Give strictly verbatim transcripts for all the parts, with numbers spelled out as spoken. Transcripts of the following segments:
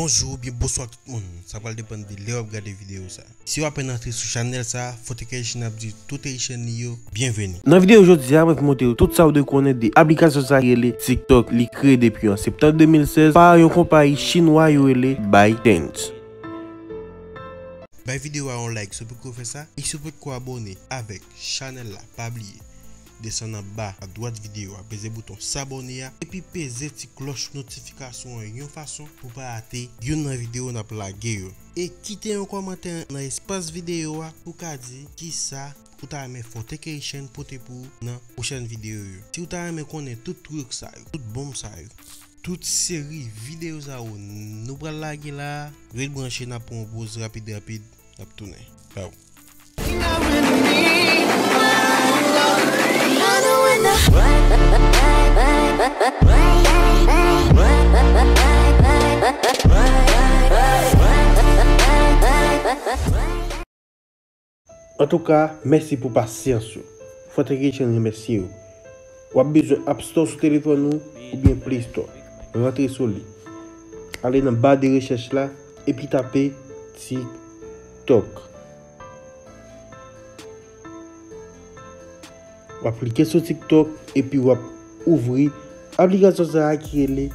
Bonjou oubyen bonswa tout moun. Sa pral depann de lè w ap gade videyo sa. Si w apèn antre sou chanèl sa, Fòtèk Haitian ap di tout Haitian li yo, byenveni. Nan videyo jodi a, mwen pou montre w tout sa w dwe konnen de aplikasyon sa ki rele TikTok. Li kreye depi an septanm de mil sèz pa yon konpayi chinwa yo rele ByteDance. Bay videyo a yon like si w poko fè sa, e si w potko abòne avèk chanèl la, pa bliye desann anba adwat videyo a, peze bouton sabòne a, epi peze ti klòch notifikasyon an yon fason pou w pa rate youn nan videyo n ap lage yo. E kite yon kòmantè nan espas videyo a pou w ka di kisa ou ta renmen Fòtèk Haitian pote pou ou nan pwochèn videyo yo. Si w ta renmen konnen tout trik sa yo, tout bonm sa yo, tout seri videyo sa yo nou pral lage la, ret branche, n ap pran yon poz rapid rapid, n ap tounen. Bye. Antouka, mèsi pou pasyans ou. Fòtèk Haitian remèsye w. W ap bezwen App Store sou telefòn ou oubyen Play Store. Rantre sou li. Ale nan ba de rechèch la epi tape TikTok. W ap klike sou TikTok epi w ap ouvri aplikasyon sa a ki rele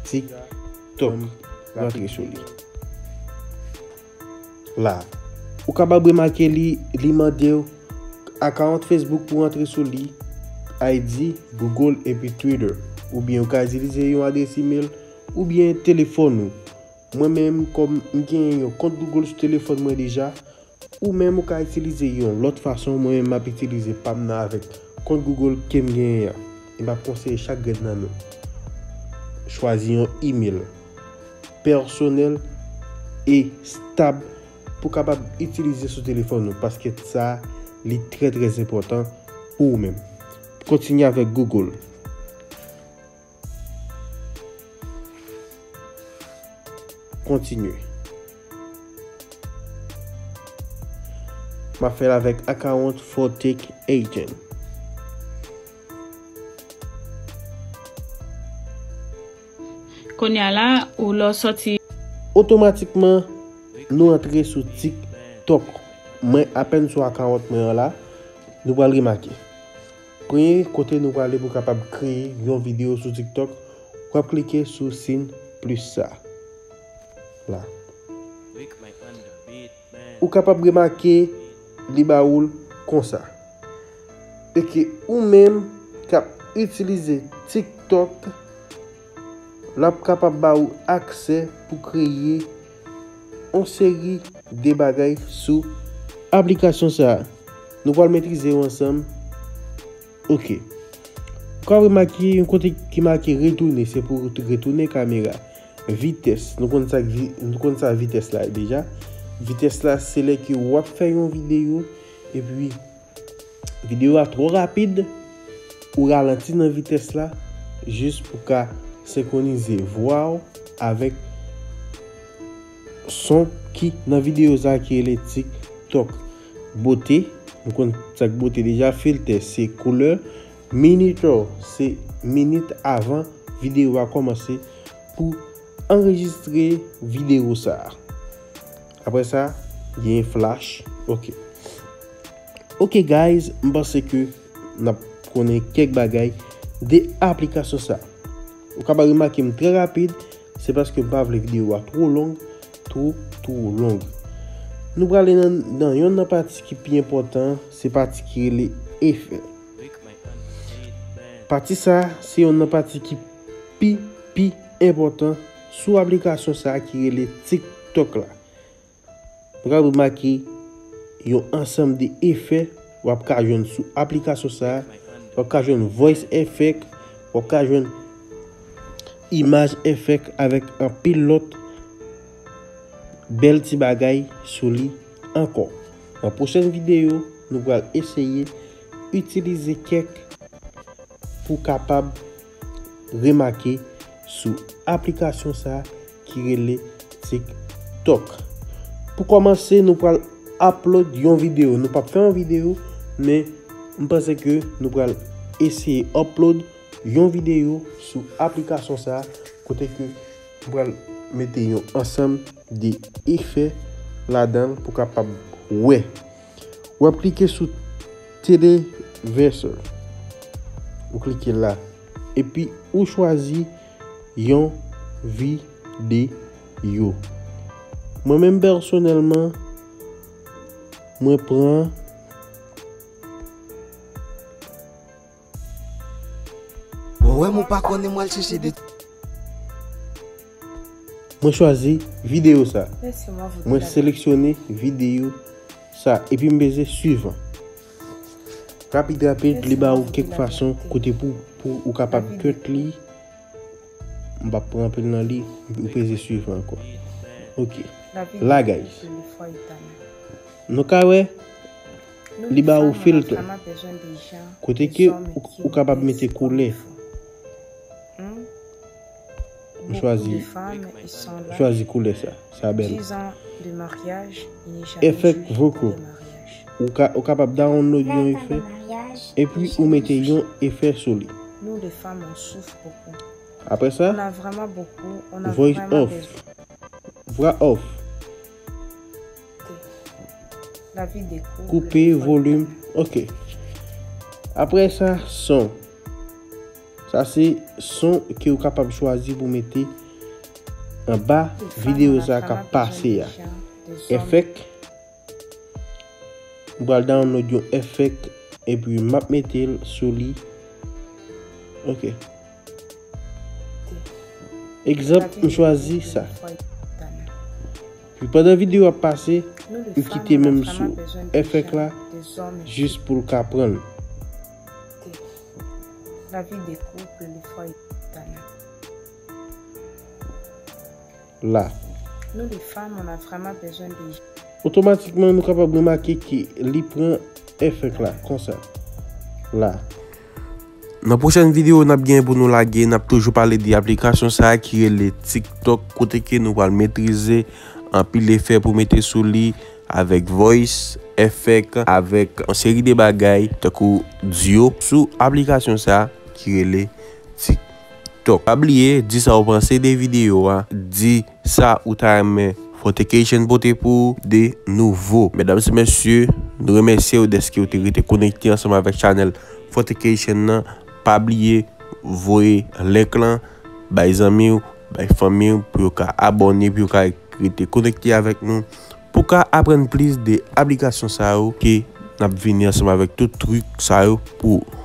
TikTok. Rantre sou li. La, ou kapab remake li, li mande w akawont Facebook pou w antre sou li, I D, Google epi Twitter, oubyen ou ka itilize yon adrès imèl oubyen telefòn ou. Mwen menm, kòm m gen yon kont Google sou telefòn mwen deja, ou menm ou ka itilize yon lòt fason, mwen menm m ap itilize pa m nan avèk kont Google ke m genyen an. E m ap konseye chak grenn nan nou chwazi yon imèl pèsonèl e stab pou w kapab itilize sou telefòn ou, paske sa, li trè, trè enpòtan pou ou menm. Kontinye avèk Google. Kontinye. M ap fè l avèk akawont Fòtèk Haitian. Kounye a la, ou lè w sòti. Otomatikman, nou antre sou TikTok. Mwen apèn sou akawont mwen an la, nou pral remake. Premye kote nou prale pou kapab kreye yon videyo sou TikTok, w ap klike sou siy plis sa. La. Ou kapab remake li ba ou l konsa. E ke ou menm k ap itilize TikTok, l ap kapab ba ou aksè pou kreye yon seri de bagay sou aplikasyon sa a. Nou pral metrize yo ansanm. Ok. Ou ka remake yon kote ki make retounen, se pou retounen kamera. Vitès, nou konn sa, vi- nou konn sa vitès la deja. Vitès la, se lè ke w ap fè yon videyo, epi videyo a twò rapid, ou ralanti nan vitès la, jis pou ka senkwonize vwa w avèk son ki nan videyo sa ki rele TikTok. Bote, nou konn sa k bote deja, filtè se koulè, minuto se minit avan videyo a kòmanse pou anrejistre videyo sa a. Apre sa, gen flash, ok. Ok guys, m panse ke n ap konnen kèk bagay de aplikasyon sa. Ou kapab remake m trè rapid, se paske m pa vle videyo a twò long, twò, twò long. Nou prale nan, nan yonn nan pati ki pi enpòtan, se pati ki rele efè. Pati sa, se yonn nan pati ki pi, pi enpòtan sou aplikasyon sa ki rele TikTok la. Nou ka remake yon ansanm de efè w ap ka jwenn sou aplikasyon sa a. W ap ka jwenn voice effect, w ap ka jwenn image effect avèk anpil lòt bèl ti bagay sou li ankò. Nan pwochèn videyo, nou pral eseye itilize kèk pou kapab remake sou aplikasyon sa ki rele TikTok. Pou kòmanse, nou pral upload yon videyo. Nou p ap fè yon videyo, men m panse ke nou pral eseye upload yon videyo sou aplikasyon sa, kote ke nou pral mete yon ansanm de efè ladan l pou w kapab wè. W ap klike sou Televerser. Ou klike la. Epi ou chwazi yon videyo. Mwen menm pèsonèlman, mwen pran Bon, wè, mwen pa konnen, mwen al chèche de. Mwen chwazi videyo sa. Mwen seleksyone videyo sa epi m peze suivant. Rapid rapid, li ba ou kèk fason kote pou, pou ou kapab cut li. M p ap pran anpil nan li, ou peze suivant ankò. Ok. La, guys. Nou ka wè, li ba ou filtre. Kote ke ou, ou kapab mete koulè. M chwazi, m chwazi koulè sa. Sa bèl. Efèk vocal. Ou ka, ou kapab download yon efè epi ou mete yon efè sou li. Apre sa, voice off. Vwa off. Koupe volim. Ok. Apre sa, son. Sa se son ke ou kapab chwazi pou mete anba videyo sa k ap pase a. Efèk. M pral download yon efèk epi m ap mete l sou li. Ok. Egzanp, m chwazi sa. Pi pandan videyo ap pase, m kite menm sou efèk la jis pou l ka pran l. La. Otomatikman, nou kapab remake ke li pran efèk la, konsa. La. Nan pwochèn videyo n ap gen pou nou lage, n ap toujou pale de aplikasyon sa a ki rele TikTok, kote ke nou pral metrize anpil efè pou mete sou li avèk voice, efèk, avèk yon seri de bagay tankou duo sou aplikasyon sa a ki rele TikTok. Pa bliye, di sa w panse de videyo a, di sa ou ta renmen Fortication pote pou ou de nouvo. Medam e mesye, nou remèsye w dèske w te rete konekte ansanm avèk chanèl Fortication nan. Pa bliye voye link lan bay zanmi w, bay fanmi w pou yo ka abòne, pou yo ka rete konekte avèk nou, pou ka aprann plis de aplikasyon sa yo ke n ap vini ansanm avèk tout trik sa yo pou ou.